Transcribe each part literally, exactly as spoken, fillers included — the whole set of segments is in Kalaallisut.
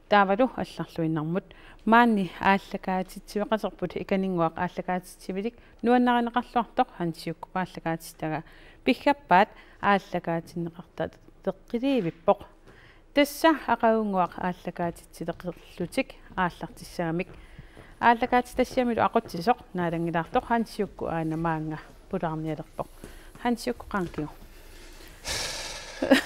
Taavalu allarluinnarmut. Maani aallakaatitsiveqaterput ikaninnguaq aallakaatitsivilik nuannarineqarluartoq Hansiukkup aallakaatitagaa. Piggappaat aallakaatinneqartateqqiliivippoq. Tassa aqagunnguaq aallakaatitsileqerlutik aallartissagamik. Aallakaatitassiamilu aqutsisoq naalanngilaartoq Hansiukku aana maanga pulaarnialerpoq. Hansiukku qankiu.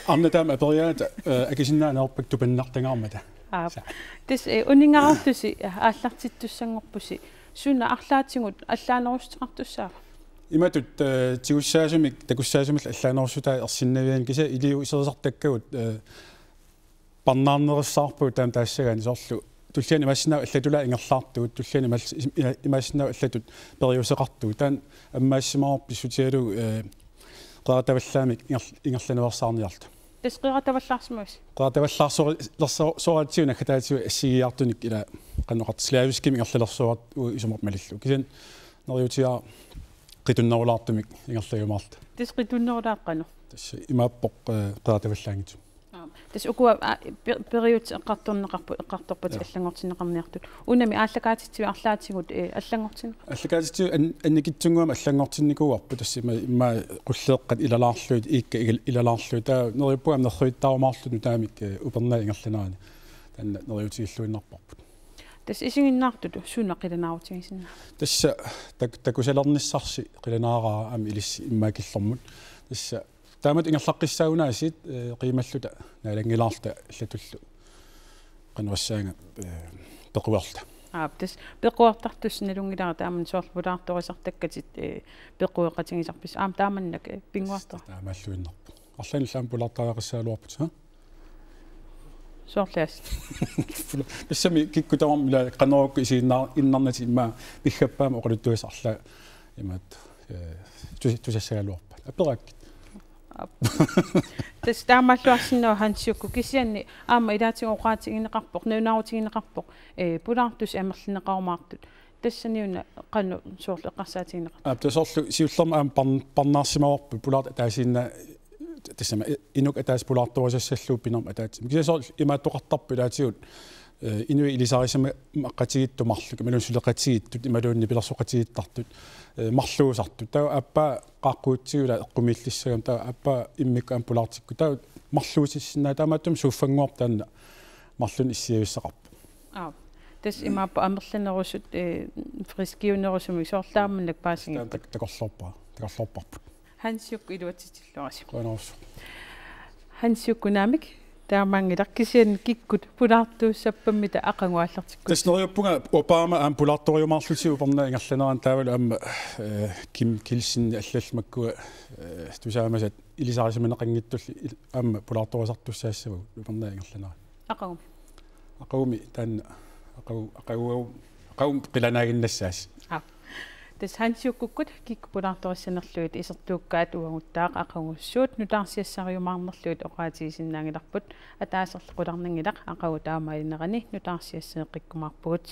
Arnat taama aperiaat, eh, akisinnaanerput tupannartangaarmata. Aap. Sa- Tassa, eh, uninngareerlusi, eh, aallartittussanngorpusi. Suna arlaatigut allaanerussuteqartussaava? Imatut, eh, tigussaasumik, takussaasumillu allaanerussutai ersinnavianni kisianni iliuuserisartakkagut, eh, parnaarnerussaarpugut taama taassagaanni soorlu. Tulliani imaassinnaavoq allatulaat ingerlaartugut, tulliani imaal-, im-, ila-, imaassinnaavoq allatut periuseqartugut. Taanna ammaassimaarpoq pissutigalugu, eh, qeratavallaamik inger-, ingerlanersaarniarluta. Tassa qeratavallaarsimavisi? Qeratavallaarsoori-, lerso-, sooratigut naggataatigut assigiiaartunik ila qanoq oqartoq slaviskimik ingerlalersuat u-, isumaqarpoq malillugu. Kisianni neriuutigaara qitunnerulaartumik ingerlajumaarluta. Tassa qitunnerulaartoq qanoq? Tassa imaappoq, eh, qeratavallaanngitsumik. Aap. Tassa ukua, aa, pe-, periutsit eqqartorneqarput, eqqartorpatit. Jaa. Allanngortinneqarniartut. Unami aallakaatitsivik arlaatigut, eh, allanngortinneq-? Aallakaatitsivik an-, annikitsunnguamik allanngortinnikuuarput tassa ima, ima qulleeqqat ilalaarlugit, iikkat igil-, ilalaarlugit. Taava neriuppunga nerrivittaarumaarluta nutaamik, eh, upernaaq ingerlanerani. Taanna neriuutigilluinnarparput. Tassa isiginnaartutut suna qilanaarutigisinnaava? Tassa tak-, takusalernissarsi qilanaaraara aamma ilissi immaqa killormut. Tassa taamatut ingerlaqqissaagunaasit, eh, qiimalluta naalanngilaarluta allatullu. Qanoq oqassaanga, eh, pequerluta. Aap, tassa pequertartussaq nalunngilara taamani soorlu pulaartorisartakkatit, eh, pequeqatigisarpisi. Aamma taamannak, eh, pinnguartoq. Tassa taamaalluinnarpoq. Arlaannik aamma pulaartariaqassagaluarputit, ha? Soorlu assut. Tassami kikkut tamarmik ila qanoq uku isiginnaar-, innarnatik immaqa piggappaamik oqaluttuassat arlaat imaattoq, eh, tus-, tusassagaluarpaat. Aperaakkit. Aap. Tassa taamaalluarsinnaavoq Hansiukku kisianni aamma ilaatigut oqaatigineqarpoq, nalunaarutigineqarpoq, eh, pulaartussat amerlineqarumaartut. Tassaniuna qanoq soorlu eqqarsaatigineqarpa? Aap, tassa soorlu siullermik aamma parn-, parnaarsimavarput pulaartut ataasiinnaa-, tassami i-, inuk ataaseq pulaartorisassallugu pinermik ataatsip. Kisianni soorlu imaattoqartarpoq ilaatigut, eh, inuit ilisarisimaqqatigiittut marluk, imaluunniit suleqatigiittut, imaluunniit nipilersoqatigiittartut, eh, marluusartut. Taava aappaa qaaqquutsigu ila eqqumiillissagami, taava aappaa immikkut aamma pulaartikkut. Taava marluusissinnaavoq, taamaattumik suuffannguarput taanna marlunnik issiavissaqarpoq. Aap. Tassa imaappoq amerlanerusut, eh, friskiunerusumik soorlu taamannak paasigipput. Taanna tak-, takorloorpara, takorloorparput. Hansiukku iluatsitsilluarisi. Qujanarsuaq. Hansiukku naamik, taamaanngilaq kisianni kikkut pulaartuussappammita aqagu aallartikkussiuk? Tassa neriuppunga Obama aamma pulaartoriumaarlutik upernaaq ingerlanerani taavalu aamma, eh, Kim Kielsen allallu makkua, eh, tusaamasat ilisarisimaneqanngitsullu il-, aamma pulaartorisartussaassavagut upernaaq ingerlanerani. Aqagumi? Aqagumi taanna, aqagu-, aqagu-, aqagumut qilanaaginnassaasi. Aap. Tassa Hansiukkukkut kikkut pulaartorissanerlugit isertuukkaat uaguttaaq aqagussuit nutaarsiassariumaarnerlugit oqaatigisinnaanngilarput, ataaserlu qularnanngilaq aqagu taamaalinerani nutaarsiassaneqqikkumaarpugut.